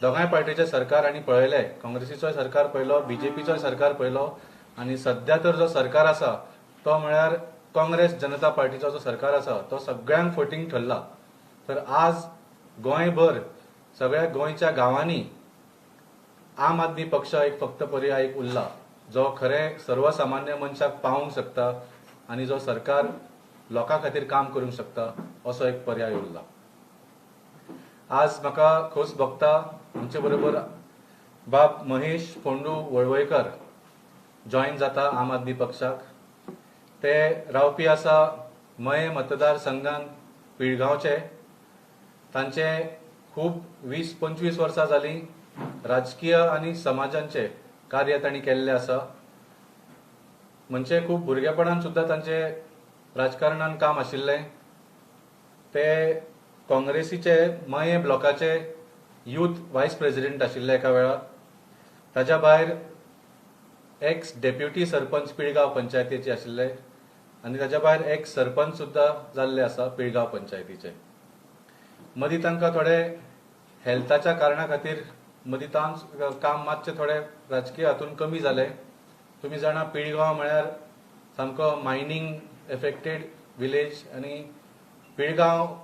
दोगांय पार्टीचे सरकार आनी पळयले, काँग्रेसीचोय सरकार पळयलो, बीजेपीचोय सरकार पळयलो आनी सध्या तर जो सरकार आसा तो म्हळ्यार काँग्रेस जनता पार्टीचो जो सरकार आसा तो सगळ्यांक फटींग ठरला. तर आज गोंयभर सगळ्या गोंयच्या गांवांनी आम आदमी पक्ष एक फक्त पर्याय एक उरला जो खरें सर्वसामान्य मनशाक पावोवंक शकता आनी जो सरकार लोकां खातीर काम करूंक शकता असो एक पर्याय उरला. आज म्हाका खोस भोगता आमचे बरोबर बाब महेश फोंडू वळवयकर जॉयन जाता आम आदमी पक्षाक. ते रावपी आसा मये मतदारसंघान पिळगांवचे. तांचे खूब 20-25 वर्सां जालीं राजकीय आनी समाजांचे कार्य तांणी केल्लें आसा. म्हणजे खूब भुरगेपणान सुद्दां तांचे राजकारणान काम आशिल्लें. ते काँग्रेसीचे मये ब्लॉकाचे यूथ वायस प्रेसिडेंट आशिल्ले एका वेळार. ताच्या भायर एक्स डेप्युटी सरपंच पिळगांव पंचायतीचे आशिल्ले आनी ताच्या भायर एक्स सरपंच सुद्दां जाल्ले आसा पिळगांव पंचायतीचे. मदीं तांकां थोडे हेल्थाच्या कारणा खातीर मदीं काम मातशें थोडें राजकीय हातून कमी जालें. तुमी जाणा पिळगांव म्हळ्यार सामको मायनींग एफेक्टेड विलेज आनी पिळगांव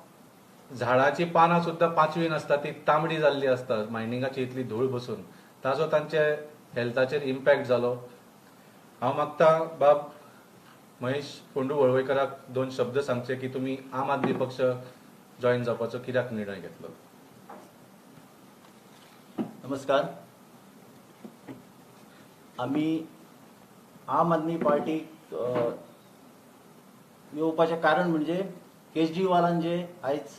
झाडाची पानां सुद्दां पांचवी नासता, ती तांबडी जाल्ली आसता मायनिंगाची इतली धूळ बसून. ताजो तांचे हेल्थाचेर इम्पॅक्ट जालो. हांव मागता बाब महेश फोंडू वळवयकराक दोन शब्द सांगचे की तुमी आम आदमी पक्ष जॉयन जावपाचो कित्याक निर्णय घेतलो. नमस्कार. आमी आम आदमी पार्टीक येवपाचें कारण म्हणजे केजरीवालान जे आयज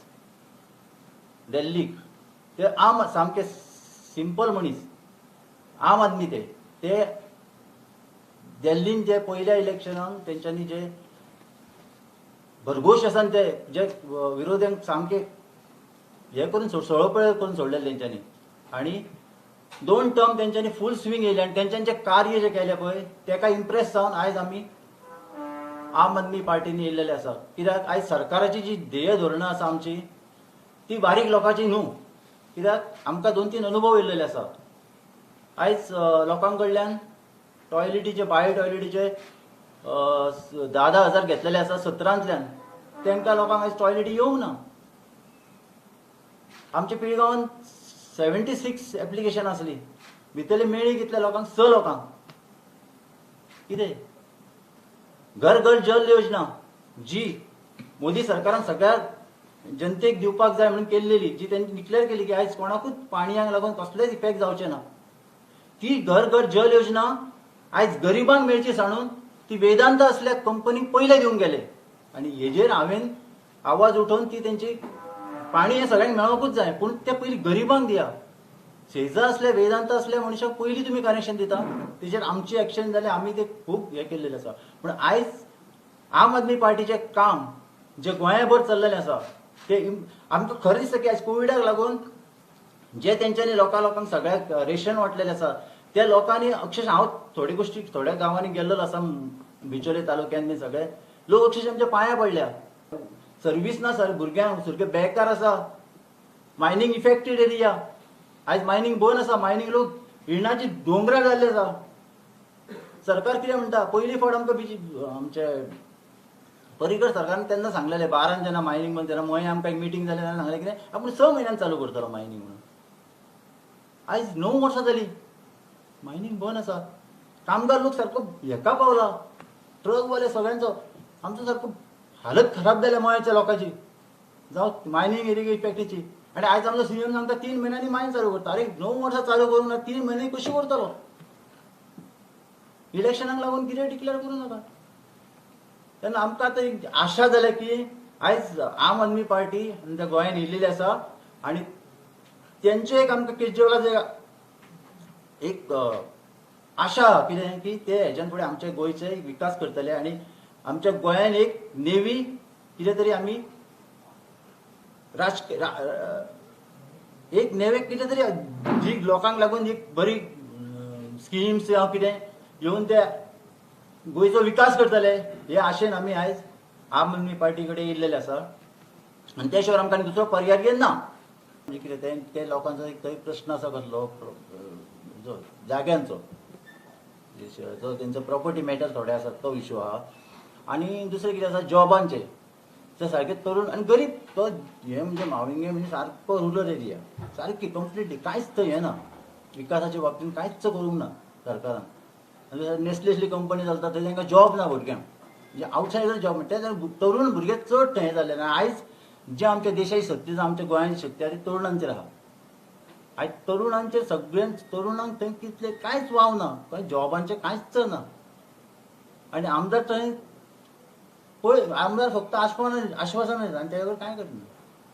दिल्लीक ते आम सामके सिंपल मनीस आम आदमी ते ते दिल्लीन जे पयल्या इलेक्शनाक तेंच्यांनी जे भरघोश आसा ते जे विरोध्यांक सामके हे करून सळोपळ करून सोडलेले तेंच्यांनी आनी 2 टर्म तेंच्यांनी फूल स्विंग येयले आनी तेंच्यांनी जे कार्य जे केलें पळय तेका इम्प्रेस जावन आयज आमी आम आदमी पार्टीन येयल्लेले आसा. कित्याक आयज सरकाराची जी ध्येय धोरणां आसा आमची ती बारीक लोकांची न्हू. कित्याक आमकां 2-3 अनुभव येयल्लेले आसा. आयज लोकां कडल्यान टॉयलेटीचे बायो टॉयलेटीचे 10-10 हजार घेतलेले आसा 17ांतल्यान. तेंकां लोकांक आयज टॉयलेटी येवंक ना. आमच्या पिळगांवान 76 एप्लिकेशन आसली, भितरले मेळ्ळी कितल्या लोकांक? 6 लोकांक. कितें घर घर जल योजना जी मोदी सरकारान सगळ्या जनतेक दिवपाक जाय म्हणून केल्लेली, जी तेंणी डिक्लेअर केली की आयज कोणाकूच पाणयाक लागून कसलेच इफेक्ट जावचे ना, ती घर घर जल योजना आयज गरिबांक मेळची सांडून ती वेदांत असल्या कंपनीक पयले दिवंक गेले. आनी हेजेर हांवें आवाज उठोवन ती तेंची पाणी हें सगळ्यांक मेळोवंकूच जाय पूण ते पयलीं गरिबांक दिया. शेजा असल्या वेदांत असल्या मनशाक पयलीं तुमी कनेक्शन दिता, तेजेर आमची एक्शन जालें, आमी ते खूब हें केल्लेलें आसा. पूण आयज आम आदमी पार्टीचें काम जें गोंयाभर चल्लेलें आसा ते आमकां खरें दिसता की आयज कोविडाक लागून जे तेंच्यांनी लोकांक सगळ्याक रेशन वांटलेलें आसा त्या लोकांनी अक्षरशः हांव थोड्यो गोश्टी थोड्या गांवांनी गेल्लो आसा, बिचोले तालुक्यान बी सगळे लोक अक्षरशः आमच्या पांया पडल्या. सर्वीस ना सर, भुरग्यांक सारके बेकार आसा. मायनींग इफेक्टेड एरिया, आयज मायनींग बंद आसा, मायनींग लोक रिणाची दोंगरार जाल्ले आसा. सरकार कितें म्हणटा, पयली फावट आमकां आमचे पर्रीकर सरकारान तेन्ना सांगलेलें 12 जेन्ना मायनींग बंद तेन्ना मये आमकां एक मिटींग जाली तेन्ना सांगलें कितें आपूण 6 म्हयन्यान चालू करतलो मायनींग म्हणून. आयज 9 वर्सां जाली मायनींग बंद आसा. कामगार लोक सारको हेका पावला, ट्रकवाले सगळ्यांचो आमचो सारको हालत खराब जाल्या मयाच्या लोकांची, जावं मायनींग इरिगेशन फॅक्टरीची. आनी आयज आमचो सीएम सांगता 3 म्हयन्यांनी मायन चालू करता. अरे 9 वर्सां चालू करूंक ना, 3 म्हयने कशी करतलो? इलेक्शनाक लागून कितें डिक्लेअर करूं नाका. तेन्ना आमकां आतां एक आशा जाल्या की आयज आम आदमी पार्टी आमच्या गोंयांत येयलेली आसा आनी तेंचे एक आमकां केजरीवालाचे एक आशा कितें की ते हेज्यान फुडें आमच्या गोंयचे विकास करतले आनी आमच्या गोंयान एक नेवी कितें तरी आमी एक नेवे कितें तरी जी लोकांक लागून एक बरी स्किम्स जावं कितें येवन ते गोंयचो विकास करतले हे आशेन आमी आयज आम आदमी पार्टी कडेन येयल्लेले आसा आनी त्या शिवाय आमकां दुसरो पर्याय ना. म्हणजे कितें ते ते लोकांचो एक थंय प्रश्न आसा कसलो जो जाग्यांचो, जो तेंचो प्रॉपर्टी मॅटर थोडे आसात तो इशू आहा. आनी दुसरें कितें आसा जॉबांचे, ते सारके तरुण आनी गरीब तो हे म्हणजे माविंगे म्हणजे सारको रुरल एरिया, सारकी कंप्लिटली कांयच थंय हें ना, विकासाच्या बाबतींत कांयच करूंक ना सरकारान. आनी नेस्ले असली कंपनी चलता थंय तांकां जॉब ना भुरग्यांक, म्हणजे आवटसायडर जॉब, ते तरुण भुरगे चड थंय जाले. आनी आयज जे आमच्या देशाची शक्ती आसा, आमच्या गोंयाची शक्ती आसा ती तरुणांचेर आहा. आयज तरुणांचे सगळ्यां तरुणांक थंय कितले कांयच वाव ना, कांय जॉबांचें कांयच ना. आनी आमदार थंय पळय, आमदार फक्त आश्वासन आश्वासन दिता आनी तेजे बरोबर कांय करना.